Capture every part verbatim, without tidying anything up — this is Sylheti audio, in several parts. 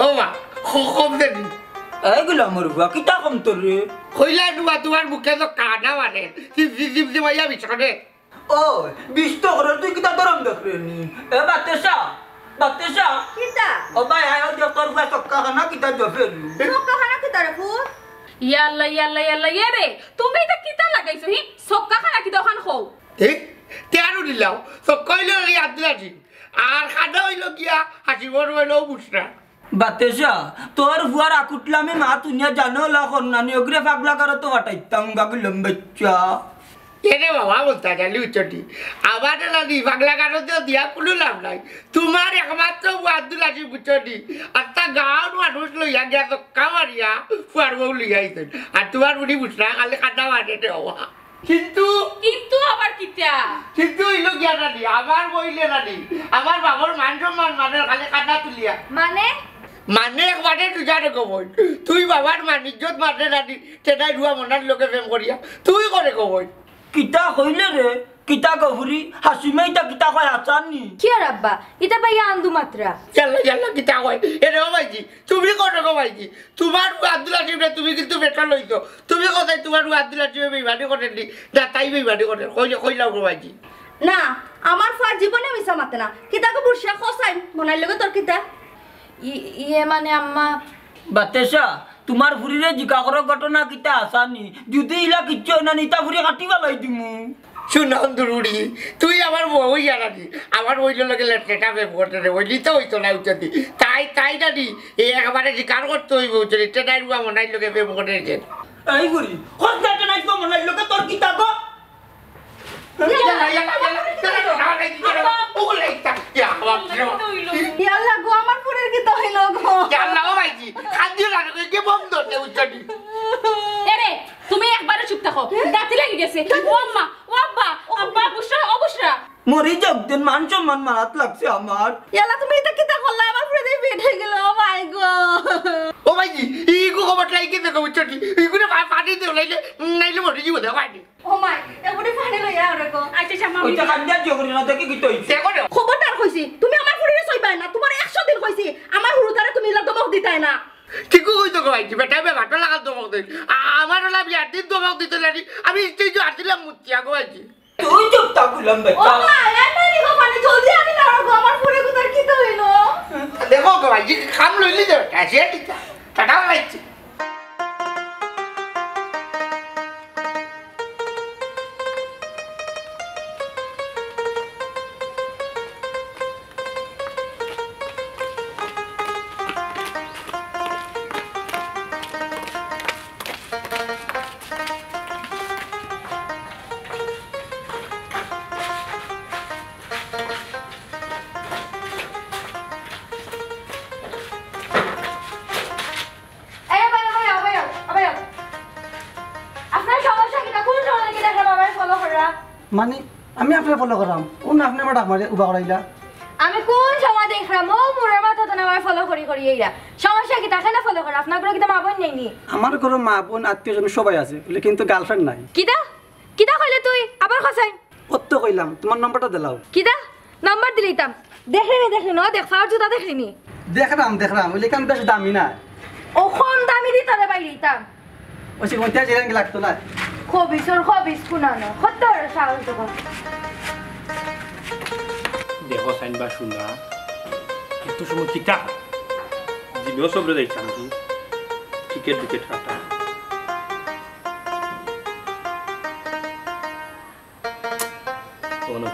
ও মা, খ-, কম দেবি। এই গুলামর বুয়া, কিতা কম তোর রে? কইলা দুয়া তোমার মুখে তো কানা মানে। জিম, জিম, জিম, জিমাইয়া বিছনে। ও, বিষ তো করে তুই কিতা গরম দেখরে নি? এ বাতেশা, বাতেশা। কিতা? ও ভাই, আয়, ও দেখ তোর বুয়া চক্কা খানা কিতা জফে নি? চক্কা খানা কিতা রে ফুত? ইয়াল্লা, ইয়াল্লা, ইয়াল্লা, ইয়ে রে, তুমি ইতা কিতা লাগাইছো, হি? চক্কা খানা কিতা অখান কও? এ? তেরো দিলাও, চক্কা অইলো এই আব্দুল আজিম। আর খানা অইলো গিয়া, হাসি বড় অইলো বুঝরা। বাতেশা, তোর ফুয়ার আকুটলামি মাত হুনিয়া জানো লা কর নানি, ওগরে পাগলা করো তো ফাটাইতাম, গাগুলম বাচ্চা। এরে বাবা, বলতা জানি উচ্চটি। আমারে নানি পাগলা করো তো দিয়া কুনু লাভ নাই। তোমার একমাত্র ফুয়া আব্দুল আজিম বুঝছনি। আত্তা গাঁওর মানুষ লইয়া গিয়া চক্কা মারিয়া ফুয়ার বউ লইয়া আইছইন। আর তোমার বুড়ি বুঝরা খালি কান্না মারে রে বাবা। কিন্তু কিন্তু আবার কিতা? কিন্তু অইলো গিয়া নানি, আমার বইলে নানি, আমার বাবার মান সম্মান মানে খালি কান্না তুলিয়া। মানে? মানে একবারে তুই জানে কবই। তুই বাবার মান ইজ্জত মারলে নানি, তেনাই রুয়া মনার লগে প্রেম করিয়া। তুই করে কবই। কিতা কইলে রে? কিতা গফুরি? হাসিমে ইতা কিতা কয় আচারনি? কি আর আব্বা? ইতা ভাইয়া আন্দু মাত্রা। ইয়াল্লা, ইয়াল্লা, কিতা কয়? এরে ও ভাইজি, তুমি করে কো ভাইজি? তোমার আব্দুল আজিমরে তুমি কিন্তু বেটা লইছো। তুমি কোথায় তোমার আব্দুল আজিমে বেইমানি করেননি? না, তাই বেইমানি করে। কইলে, কইলাও গো ভাইজি। না, আমার ফুয়া জীবনে মিছা মাতে না। কিতা গো বুঝিয়া কসাই, মনাইর লগে তোর কিতা? ই-, ইয়ে মানে আম্মা। বাতেশা, তোমার ফুরিরে জিকা করো ঘটনা কিতা আচারনি। যদি ইলা কিচ্ছু অয় না, নিতা ফুরি কাটি ফালাই দিমু। শুন, অন্ধুরুড়ি, তুই আমার বউ ইয়ারানি, আমার বইল লগে লেটলেটা প্রেম করতে রে, বইলি তো হইতো না উচ্চতি। তাই, তাই নানি, এই একবারে স্বীকার করতে হইব উচ্চতি, টেটাই রুয়া মনাইর লগে প্রেম করে রে। এই বুড়ি, হত্যা তো নাই তো মনাইর লগে তোর কিতা গো? ইয়াল্লা, ইয়াল্লা, ইয়াল্লা, ইয়াল্লা, ইয়াল্লা, ইয়াল্লা, ইয়াল্লা, ইয়াল্লা, ইয়াল্লা, ইয়াল্লা, ইয়াল্লা, ইয়াল্লা গো, আমার ফুরির কিতা হইল গো? ইয়াল্লা, ও ভাইজি, কান্দিও না রে, কে বন্ধ দে উচ্চতি। এরে, তুমি একবারে চুপ থাকো। দাঁতি লাগি গেছে। ও আম্মা, ও আব্বা, আব্বা, বুশরা, ও বুশরা। মরি যাক দেন, মান সম্মান মারাত লাগছে আমার। ইয়াল্লা, তুমি ইতা কিতা করলা? আমার ফুরি দিয়া পেট হয়ে গেল, ও মাই গো। ও ভাইজি, ইগু খবর লাইকে দেখো, বুঝছো নি? ইগুরে পা-, পানি দিয়ে লাইলে, নাইলে মরি যাবো, দেখো, আইনি। ও মাই, এগুরে পানি লইয়া আরে গো। আচ্ছা, আচ্ছা, মামি। ওইটা কান্দিয়া জিও করি না, দেখি কিতা হইছে। দেখো না। খবরদার কইছি, তুমি আমার ফুরিরে ছইবায় না, তোমারে একশো দিন কইছি, আমার হুরুতারে তুমি ইলা ধমক দিতায় না। ঠিকও কইতো গো ভাইজি, বেটা বে ভাটা লাগার ধমক দেই। আ-, আমার ওলা বিয়ার দিন ধমক দিতে লাগি, আমি স্টেজে আসছিলাম মুতিয়া গো ভাইজি। তুই চুপ থাক, গুলাম ও বেটা। মা, এমনি নিব পানি, জলদি আনি না, ওর গো, আমার ফুরি কুতার কিতা হইল? দেখো গো ভাইজি, কাম লইলি দে বেটা, সে কিতা? টাটা ভাইজি। এই, আবাই, আবাই, আবাই, আবাই। আপনার সমস্যা কিতা? কোন সময় কিতা আপনার বাবারে follow করা? মানে, আমি আপনারে follow করাম। কোন আপনি আমার ডাক মারে উবা করাইলা? আমি কোন সময় দেখলাম, ও মুরের মাথা তো আমার follow করি করি এইরা। সমস্যা কিতা? কেনে follow করা? আপনার ঘরে কিতা মা বোন নেইনি? আমার ঘরে মা বোন আত্মীয় স্বজন সবাই আছে, বলে কিন্তু girlfriend নাই। কিতা? কিতা কইলে তুই? আবার কসাই? কত কইলাম, তোমার নাম্বারটা দিলাও। কিতা? নাম্বার দিলাইতাম। দেখলি নি, দেখলি নি, ও দেখ, ফাওর জুতা দেখলি নি? দেখরাম, দেখরাম, ওই লেখান বেশ দামি না। ও কম দামি দি তোরে বাইরে দিতাম। ওই সে পঞ্চাশ এরান লাগতো না। খবিসর খবিস কুনানো, কত বড় সাহস দেখো। দেখো সাইন বা শুনা, একটু সময় কিতা? জিমেও সবরে দেখতাম কি? টিকিট বিকেট কাটা। কোনো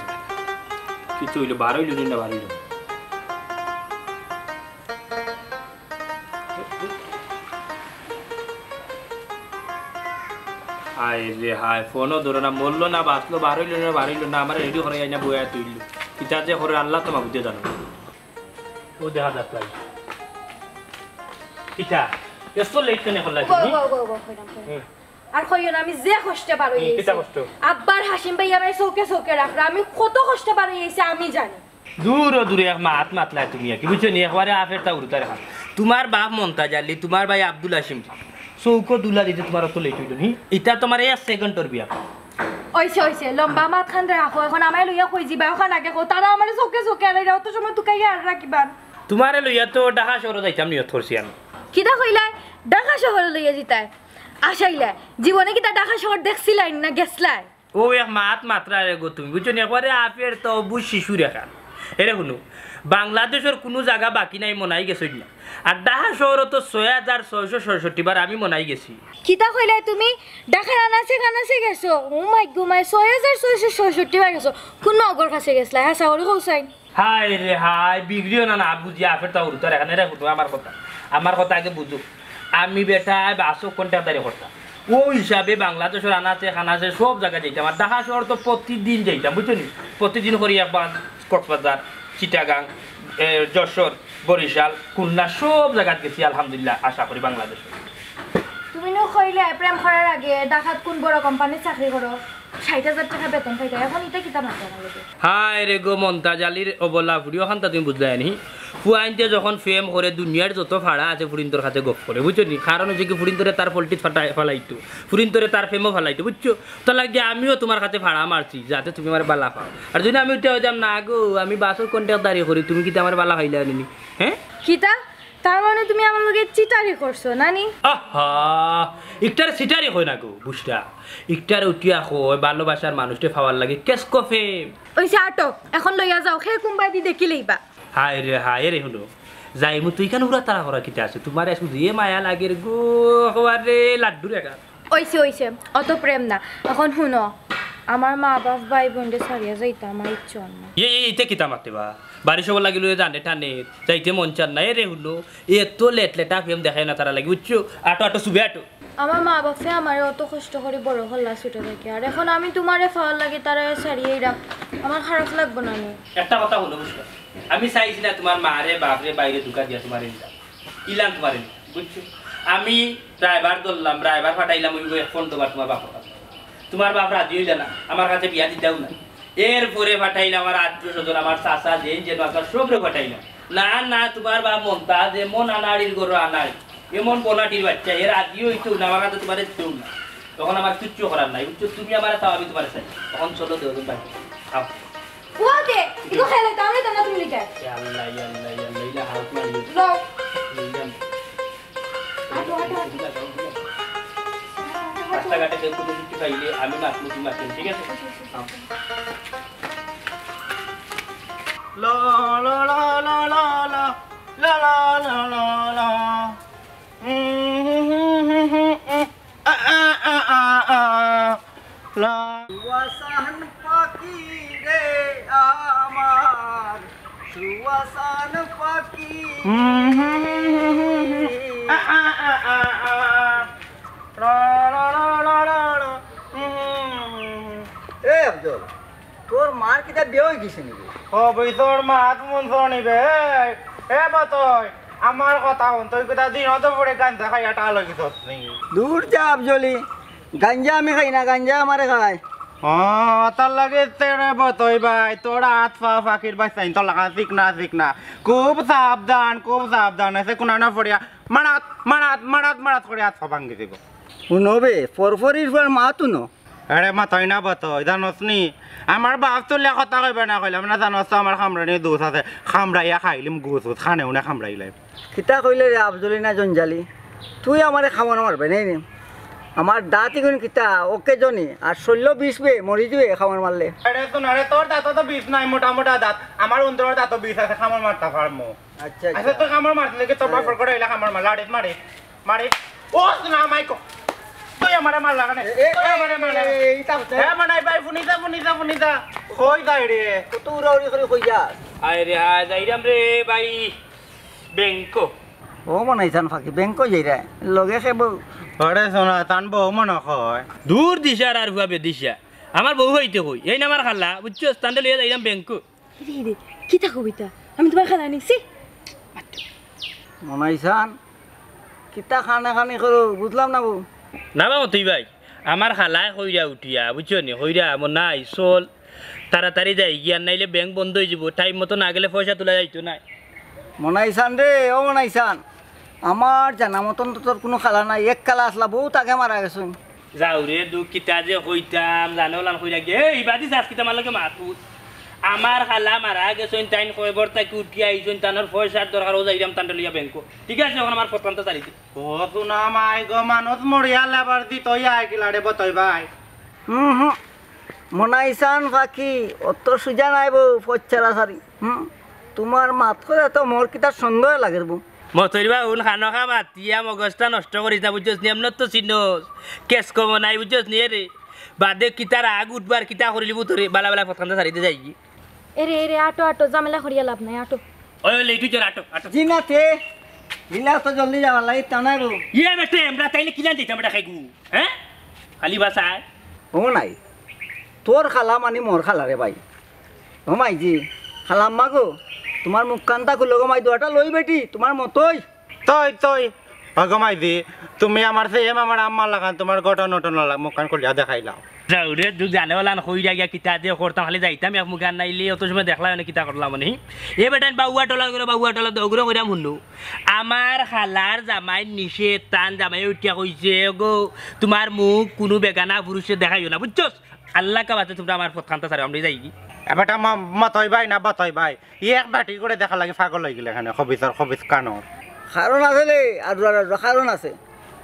কিছু হইলো, বার হইলো না, বার হইলো না। হায় রে হায়, ফোনও ধরে না, মরলো না, বাঁচলো, বার হইলো না, বার হইলো না, আমার রেডি করে আইনা বইয়া তুইল। কিতা যে করে আল্লাহ তো মাবুদে জানো। ও দেখা যাক ভাই। কিতা? এত লেট কেন করলা গো, তুমি? গো, গো, গো, কইলাম, কইলাম। হুম। আর কইও না, আমি যে কষ্টে বার হই হুম, আইছি। কিতা কষ্ট? আব্বার হাসিম ভাই আমার চোখে চোখে রাখরা, আমি কত কষ্টে বার হই আইছি আমি জানি। দূর ও দূরে এক মাত মাতলায় তুমি আর কি, বুঝছো নি? একবারে আফের তা উড়তার হাত। তোমার বাপ মন্তাজ আলী, তোমার ভাই আব্দুল হাসিম, চৌকো দুলা দিতে তোমার অত লেট হইল নি? ইটা তোমার এক সেকেন্ডর বিয়া। ওইছে, ওইছে, লম্বা মাত খান রাখো, এখন আমায় লইয়া কই যিবা, ওখান আগে কো, তারা আমার চোখে চোখে আর অত সময় তুকাইয়া আর রাখিবান। তুমারে লইয়া তো ঢাকা শহরো যাইতাম নিয়ত করছি আমি। কিতা কইলায়? ঢাকা শহরো লইয়া যিতায়? আশাইলায়, জীবনে কিতা ঢাকা শহর দেখছিলায় না গেছলায়? ও এক মাত মাতরায় রে গো তুমি, বুঝছো নি? একবারে আপের তো বুঝ শিশু রেখা। এরে হুনো, বাংলাদেশর কুনু জাগা বাকি নাই মনাই গেছইন না। আর ঢাকা শহরো তো ছয় হাজার ছয়শো ছয়ষট্টি বার আমি মনাই গেছি। কিতা কইলায় তুমি? ঢাকার আনাচে কানাচে গেছো? ও মাই গো মাই, ছয় হাজার ছয়শো ছয়ষট্টি বার গেছো। কুন মাওগর কাছে গেছলায়? হাছা করি কও চাইন। হায় রে হায়, বিগড়িও না, না বুঝি, আপের তো উল্টার এখানে রে হুনো আমার কথা। আমার কথা আগে বুঝো। আমি বেটায় বাসো কন্ট্রাক্টদারি করতাম। ও হিসাবে বাংলাদেশর আনাচে কানাচে সব জাগা যাইতাম। আর ঢাকা শহর তো প্রতিদিন যাইতাম, বুঝছো নি? প্রতিদিন করি একবার কক্সবাজার, চিটাগাং, এ, যশোর, বরিশাল, খুলনা সব জাগাত গেছি আলহামদুলিল্লাহ, আশা করি বাংলাদেশ। তুমি নু কইলে প্রেম করার আগে ঢাকাত কুন বড় কোম্পানিত চাকরি করো, ষাইট হাজার টেকা বেতন পাইতা, এখন ইতা কিতা মাতো আমার লগে? হায় রে গো মন্তাজ আলীর অবলা ফুড়ি, অখানতা তুমি বুঝলায় নি? ফুয়াইন্তে যখন প্রেম করে দুনিয়ার যত ফাড়া আছে ফুড়িন্তর কাছে গপ করে, বুঝছো নি? কারণ অইছে কি ফুড়িন্তরে তার পল্টিত ফাটাই-, ফালাইতো, ফুড়িন্তরে তার প্রেমো ফালাইতো, বুঝছো? তার লাগি আমিও তুমার কাছে ফাড়া মারছি যাতে তুমি আমারে বালা পাও। আর যদি আমি উঠে হইতাম না গো, আমি বাসর কন্ট্রাক্টদারি করি, তুমি কিতা আমারে বালা পাইলায় নি? হ্যাঁ? কিতা? তার মানে তুমি আমার লগে চিটারি করছো, না নি? আহা, ইকটারে চিটারি কয় না গো, বুঝরা? ইকটারে উঠিয়া কয়, ভালোবাসার মানুষরে পাওয়ার লাগি কেসকো প্রেম। অইছে আটক, এখন লইয়া যাও, হে কুনবায়দি দেখি লইবা। হায় রে হায় রে, হুনো, যাইমু তুই কেন উড়া তাড়া করা কিতা আছে? তুমারে শুধু এ মায়া লাগের গো, একেবারে লাড্ডুর একা। অইছে, অইছে, অত প্রেম না। এখন হুনো, আমার মা বাপ ভাই বোনরে ছাড়িয়া যাইতাম আমার ইচ্ছা অর না। ইয়ে, ইয়ে, ইতে কিতা মাতে বা? বাড়ি সবর লাগি লইয়া জানে টানে, যাইতে মন চার না। এরে হুনো, এত লেট লেটা প্রেম দেখায় না তারা লাগি, বুঝছো? আটো, আটো, সুবে আটো। আমার মা বাপে আমারে অত কষ্ট করি বড় করলা ছোট থাকি, আর এখন আমি তুমারে পাওয়ার লাগি তারারে ছাড়িয়া আইরাম, আমার খারাপ লাগবো না নি? একটা কথা হুনো, বুঝছো? আমি চাইছি না তুমার মারে বাপরে বাইরে ধুকা দিয়া তুমারে নিতাম। ইলান তুমারে নিতাম, বুঝছো? আমি ড্রাইভার ধরলাম, ড্রাইভার ফাটাইলাম, অইবো এক ফোন তুমার, তুমার বাপর কাছে। তুমার বাপ রাজি অইলা না, আমার কাছে বিয়া দিতাও না। এরপরে ফাটাইলাম আমার আত্মীয় স্বজন, আমার চাচা, যেইন যেন আছে, সবরে ফাটাইলাম। না, না, তুমার বাপ মন্তাজ, এমন আনাড়ির ঘরো আনাড়ি, এমন বনাটির বাচ্চা, এ রাজি অইতো না, আমার কাছে তুমারে দিতেও না। তখন আমার কিচ্ছু করার নাই, বুঝছো? তুমি আমারে চাও, আমি তুমারে চাই। তখন চলো দেওজন বাড়ি, আও। ও দে, ইগু খেলে তো, আমরা তো না তুমি লিখে। ইয়া আল্লাহ, ইয়া আল্লাহ, ইয়া আল্লাহ, ইলা হাউস মারি। লো। ইলা। আটো, আটো, আটো। রাস্তাঘাটে কেউ কুনু কিছু পাইলে আমি মাতমু, তুমি মাতিও, ঠিক আছে? আও। লা, লা, লা। আ, আ, আ, আ, আ। লা। সুয়াসান পাখি রে আমার, সুয়াসান পাখি। হুম, হুম, হুম, হুম, হুম, হুম। আ, আ, আ, আ, আ। লা, লা, লা, লা, লা, লা। হুম, হুম, হুম, হুম। এ আফজল, তোর মার কিতা বিয়া অই গেছে নি বে? ও বই, তোর মা তো মন শুনিবে। এ, এ বতই, আমার কথা হুন, তুই কিতা দিন অত পরে গাঞ্জা খাইয়া টাল অই গেছস নি? দূর যা আফজলি, গাঞ্জা আমি খাই না, গাঞ্জা আমারে খায়। ও, তার লাগে তেরে বতই ভাই, তোর আত পা পাখির বাচ্চাইন, তোর লাগা চিকনা চিকনা। খুব সাবধান, খুব সাবধান, এসে কুনা না পড়িয়া মারাত, মারাত, মারাত, মারাত করে আত পা ভাঙ্গি দিব। হুনো বে, ফরফরির পর মা তুনো। আরে মাতই না বতই, জানোস নি? আমার বাপ তুলিয়া কথা কইবে না কইলাম না, জানোস তো আমার খামরানি দোষ আছে। খামরাইয়া খাইলিম গুছ গুছ, খানে উনে খামরাইলাই। কিতা কইলে রে আফজলি না জঞ্জালি? তুই আমারে খামর মারবে নাই নি? আমার দাঁত ইগুন কিতা, ওকে জনি, আর শল্য বিষ বে, মরি দিবে খামর মারলে। আরে শোন, আরে তোর দাঁতো তো বিষ নাই, মোটা মোটা দাঁত। আমার অন্তরর দাঁতো বিষ আছে, খামর মারতা পারমু। আচ্ছা, আচ্ছা, আচ্ছা। তুই খামর মারতে দেখি তোর বাপর করে আইলা খামর মার, লাড়িত মারি। মারে। ও না, মাইকো। তুই আমারে মারলা কেনে? এ, এ, তুই আমারে মারলা। এ, এ, ইটা হচ্ছে। হ্যাঁ, মানে ভাই, হুনি যা, হুনি যা, হুনি যা। কই যাই রে? কত উড়াউড়ি করে কই যাস? হায় রে হায়, যাইরাম রে ভাই, ব্যাংকো। ও মনাইছান ফাকি, ব্যাংকো যাইরা। লগে সে বউ। আরে সোনা, তান বউ মনে হয়। দূর দিশার আর হুয়া বেদিশা। আমার বউ হইতে কই। এই না আমার খালা, বুঝছো? স্থানটা লইয়া যাইরাম ব্যাংকো। হিরে, হিরে, কিতা কবিতা? আমি তুমার খালা নি, ছি। মনাইছান, কিতা কানাকানি করো, বুঝলাম না বউ। না বাবা, তুই ভাই, আমার খালায় কইরা উঠিয়া, বুঝছো নি? কইরা, মনাই, চল, তাড়াতাড়ি যাইগি, আর নাইলে ব্যাংক বন্ধ অই যিবো, টাইম মতো না গেলে পয়সা তুলা যাইতো নায়। মনাইছান রে, ও মনাইছান, আমার জানা মতন তো তোর কুনু খালা নাই, এক খালা আছলা, বউত আগে মারা গেছইন। যাও রে, দুঃখ কিতা যে কইতাম, জানে ওলান কইরা গিয়া, এই বাদি যাস কিতা আমার লগে মাতুস। আমার খালা মারা গেছইন, তাইন কয়বর থাকি উঠিয়া আইছইন, তানর পয়সার দরকার, অউ যাইরাম তানরে লইয়া ব্যাংকো। ঠিক আছে, অখন আমার পথখানতা ছাড়ি দে। ও সোনা মাই গো, মানুষ মরিয়া লেবার দি তই আয় কিলারে বতই ভাই। হুম হুম, মনাইছান ফাকি, অত সুজা নায় বউ, পথ ছাড়া ছাড়ি। হুম, তুমার মাত করে তো মোর কিতা সন্দেহ লাগের বউ। মতইর বা হুন, খানোখা মাতিয়া মগজটা নষ্ট করিস না, বুঝছস নি? এমনত তো চিনস, কেস কম নাই, বুঝছস নি রে? বাদে কিতা রাগ উঠবার, কিতা করিলিবু তোরে, বালা বালা পথখানতা ছাড়ি দে যাইগি। এরে, এরে, আটো, আটো, ঝামেলা করিয়া লাভ নাই, আটো। ওই, ওই, লেট হইছে, আটো, আটো। জি না তে, গিলা তো জলদি যাবার লাগি, তা নাই বউ। ইয়ে বেটে, আমরা তাইলে কিলা দিতাম এটা খাইগু, হ্যাঁ? খালি বাসায়। ও নাই, তোর খালা মানি মোর খালা রে ভাই। ও মাইজি, খালাম্মা গো, তুমার মুখখানতা খুলো গো মাই, দুয়াটা লই বেটি, তুমার মতই। তই, তই। অগো মাইজি, তুমি আমার সেম আমার আম্মার লাখান, তুমার গঠন উঠন লাগ, মুখখান খুলিয়া দেখাইলাও। যাও রে, দুখ জানে ওলান কইরা গিয়া কিতা যে করতাম, খালি যাইতাম এক মুখে, আর নাইলে অত সময় দেখলা মানে কিতা করলাম মানে। এ বেটাইন বাউয়া টলা করে, বাউয়া টলা দৌড় কইরাম হুনো। আমার খালার জামাই নিষেধ, তান জামাই উঠিয়া কইছে, "গো, তুমার মুখ কুনু বেগানা পুরুষে দেখাইও না, বুঝছস? আল্লাহ কা বাতে তুমরা আমার পথখানতা ছাড়ো, আমরা যাইগি।" এ বেটা মা-, মতই ভাই না বতই ভাই। ই এক বাটি করে দেখা লাগে পাগল হয়ে গেলে এখানে, খবিসর খবিস কানোর। কারণ আছে রে, আর আর আর কারণ আছে।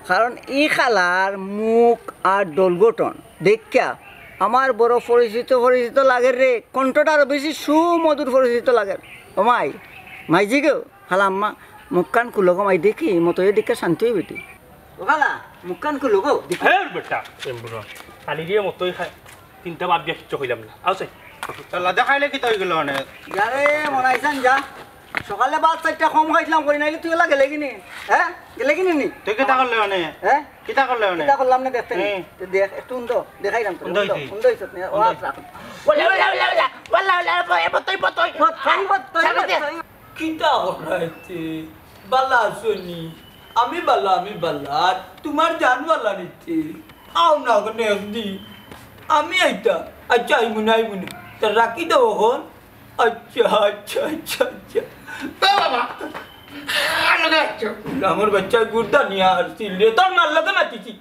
কারণ ই খালার মুখ আর ডোল গঠন দেখিয়া আমার বড় পরিচিত পরিচিত লাগে রে, কণ্ঠটা আরো বেশি সুমধুর পরিচিত লাগে। ও মাই, মাইজি গো, খালাম্মা, মুখখান খুলো গো মাই, দেখি, মতই দেখিয়া শান্তি হইবে টি। ও খালা, মুখখান খুলো গো, দেখি। হ্যাঁ বেটা, এমবুরা। খালি দিয়ে মতই খায়। তিনটা বাদ দিয়া কিচ্ছু কইলাম না। আও চাই। তাহলে দেখাইলে কিতা হয়ে গেল অনে? ইয়ারে, মনাইছান যা। সকালে ভাত চাইরটা কম খাইছিলাম করি, নাইলে তুই ওলা গেলে কিনি? হ্যাঁ? গেলে কিনি নি? তুই কিতা করলে অনে? হ্যাঁ? কিতা করলে অনে? কিতা করলাম না দেখতে নি? হুম। তো দেখ, একটু উন্দো, দেখাইলাম তো। উন্দো উন্দো, হইছি। উন্দো হইছত নি? ও, উন্দো আচ্ছা। হইছি। OLA, OLA, OLA, OLA, OLA, OLA, OLA, বতই, বতই। বতই, বতই, ছাড়ো দে। বতই। কিতা করাইতে? বালা আছো নি? আমি বালা, আমি বালা। আর তুমার জান বালা নিতে? আও না অখন একদিন। আমি আইতা। আচ্ছা, আইমু না, আইমু না। তে রাখি দেও অখন। আচ্ছা, আচ্ছা, আচ্ছা, আচ্ছা। ও বাবা, আমার লগে আছো। আমার বাচ্চা গুর্দা নিয়া আর চিল্লে। তোর মার লগে মাতিছি।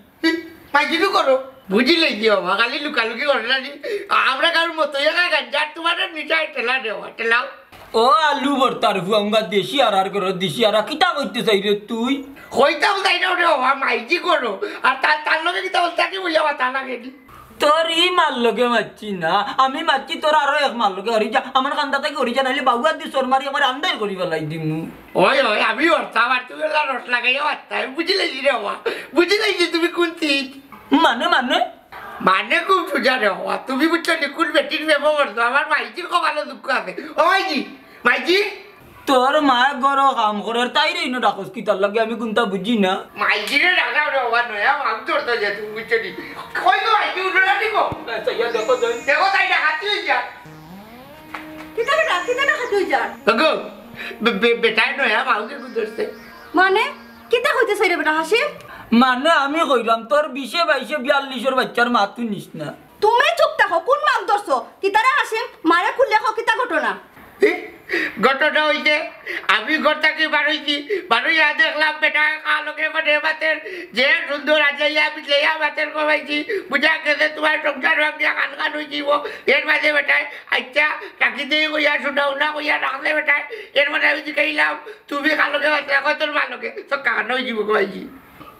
মাইজিরু করো। বুঝিলে কি বাবা, খালি লুকালুকি করে না নি। আমরা কারোর মতো ইয়ে খাই গাঞ্জা, আর তুমার নিচে ঠেলা দেওয়া, ঠেলাও। ও আলু ভর্তার ফুয়াঙ্গা দেশি আর আর করো, দেশি আর কিতা কইতে চাই রে তুই? কইতাম চাই না রে বাবা, মাইজি করো। আর তার, তার লগে কিতা বলতে কি বুঝা মাথা লাগে নি? তোর ই মার লগে মারছি না, আমি মারছি তোর আরো এক মার লগে। হরি যা, আমার কান্দা থাকি হরি যা, নাইলে বাবু আর দি চোর মারি আমার আন্দাই করি ফেলাই দিমু। ওই, ওই, আমি অর্থ আমার তুমি ওলা রস লাগাইয়া অর্থ, আমি বুঝি লাইছি রে বাবা, বুঝি লাইছি তুমি কোন চিজ। মানে, মানে? মানে খুব সুজা রে বাবা, তুমি বুঝছো নি কোন বেটির প্রেমে পড়ছো? আমার মাইজির কপালো দুঃখ আছে। ও মাইজি, মাইজি। তোর মা ঘরো কাম করের, তাইরে ইনো ডাকস কিতার লাগি? আমি কুনতা বুঝি না। মাইজিরে ডাকা রে বাবা, নয়া মাল ধরতে যে তুমি বুঝছো নি? কই গো মাইজি, উঠো না নি গো? আচ্ছা, ইয়া দেখো যাই। দেখো তাই ডাকাতি হই যা। কিতা বেটা, কিতা ডাকাতি হই যা? গো, বে-, বে-, বেটায় নয়া মাউকে কু ধরছে। মানে, কিতা কইতে চাই রে বেটা হাসিম? মানে আমি কইলাম, তোর বিশে বাইশে বিয়াল্লিশর বাচ্চার মা তুই নিস না। তুমি চুপ থাকো, কোন মাউক ধরছো? কিতারে হাসিম, মারে খুলিয়া কও, কিতা ঘটনা? হি? ঘটনা হইছে, আমি ঘর থাকি বারইছি, বারইয়া দেখলাম বেটা কালকে মানে ভাতের যে সুন্দর আজাইয়া আমি লেয়া ভাতের কমাইছি, বুঝা গেছে তোমার সংসার ভাঙিয়া খান খান হয়ে দিব। এর মাঝে বেটায়, আচ্ছা, রাখি দিয়ে কইয়া শোনাও না কইয়া রাখলে বেটায়, এর মানে আমি জিকাইলাম, তুমি কালকে ভাতের কত ভালোকে, তো কান হয়ে দিব কমাইছি।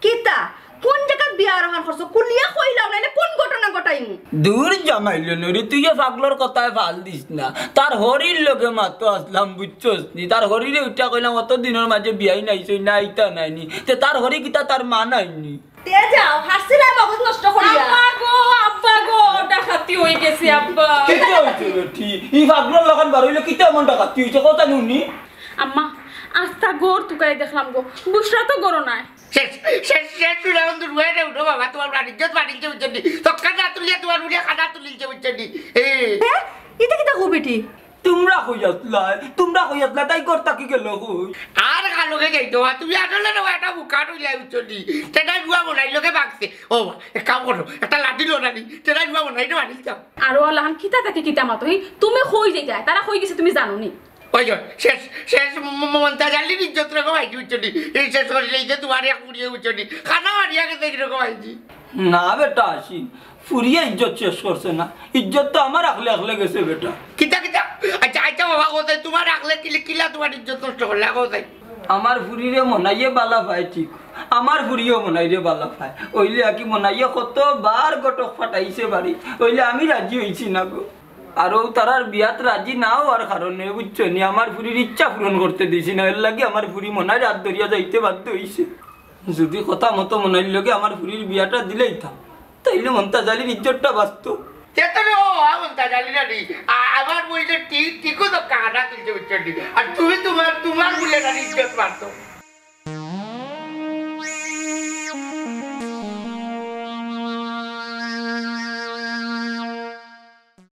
কিতা? কোন জাগাত বিয়া আরোহণ করছো? খুলিয়া কইলাও, নাইলে কোন ঘটনা ঘটাইমু? দূর জামাইলো নরি, তুই যে পাগলর কথায় ফাল দিস না। তার হরির লগে মাতো আসলাম, বুঝছস নি? তার হরিরে উঠা কইলাম, "অত দিনর মাঝে বিয়াই নাইছই না, ইতা নাইনি।" তে তার হরি কিতা তার মা নাইনি? তে যাও, হাসছিলা মগজ নষ্ট করিয়া। আব্বা গো, আব্বা গো, ডাকাতি হয়ে গেছে, আব্বা। কিতা হইছে বেটি? ই পাগলর লাখান বার হইলে কিতা এমন ডাকাতি হইছে? কথা নুনি? আম্মা, আস্তা ঘর তুকাই দেখলাম গো, বুসরা তো ঘরো নাই। শেষ, শেষ, শেষ, চূড়া বন্ধু রুয়াই রে উঠো বাবা, তোমার বাড়ির ইজ্জত বাড়িলছে বুঝছেন নি? তক্কা না তুলিয়া তোমার উড়িয়া কাটা তুলিলছে বুঝছেন নি? এ। হ্যাঁ? ইতা কিতা কও বেটি? তোমরা কই আসলায়, তোমরা কই আসলায়, তাই ঘর থাকি গেল কই? আর কালকে যাইতো, আর তুমি আসলে না একটা মুখা রইলাই বুঝছেন নি? সেটাই রুয়া বনাই লোকে বাগছে। ও, এক কাম করো, একটা লাঠি লো না নি, সেটাই রুয়া বনাই না মারি যাও। আর ও আল্লাহান কিতা তাকে কিতা মাতো, হি? তুমি কই যাইতায়, তারা কই গেছে তুমি জানো নি? ওই যে, শেষ, শেষ ম-, ম-, মমতাজ আলীর ইজ্জত রে গো ভাইজি, বুঝছো নি? এই শেষ করিলে এই যে তোমার এক পুড়িয়ে, বুঝছো নি? খানা মারিয়া গেছে কি রে গো ভাইজি? না বেটা আসি, পুড়িয়ে ইজ্জত শেষ করছে না, ইজ্জত তো আমার আখলে আখলে গেছে বেটা। কিতা, কিতা? বাবা, কোথায় তোমার রাখলে কিলে কিলা তোমার ইজ্জত নষ্ট করলে কোথায়? আমার ফুরিরে মনাইয়ে বালা পায় ঠিক, আমার ফুরিও মনাইরে বালা পায়। অইলে আকি মনাইয়ে কতবার ঘটক পাঠাইছে বাড়ি, অইলে আমি রাজি অইছি না গো। আর অউ তারার বিয়াত রাজি না অওয়ার কারণে, বুঝছো নি, আমার ফুরির ইচ্ছা পূরণ করতে দিছি না, এরলাগি আমার ফুরি মনাইর আত ধরিয়া যাইতে বাধ্য অইছে। যুদি কথা মতো মনাইর লগে আমার ফুরির বিয়াটা দিলাইতাম, তাইলে মন্তাজ আলীর ইজ্জতটা বাঁচতো। তে তো রে, ও, আ, মন্তাজ আলী না রে। আ-, আমার বইলে ঠিক, ঠিকও তো কানা তুলছে, বুঝছো নি? আর তুমি তোমার, তোমার বলে না ইজ্জত বাঁচতো।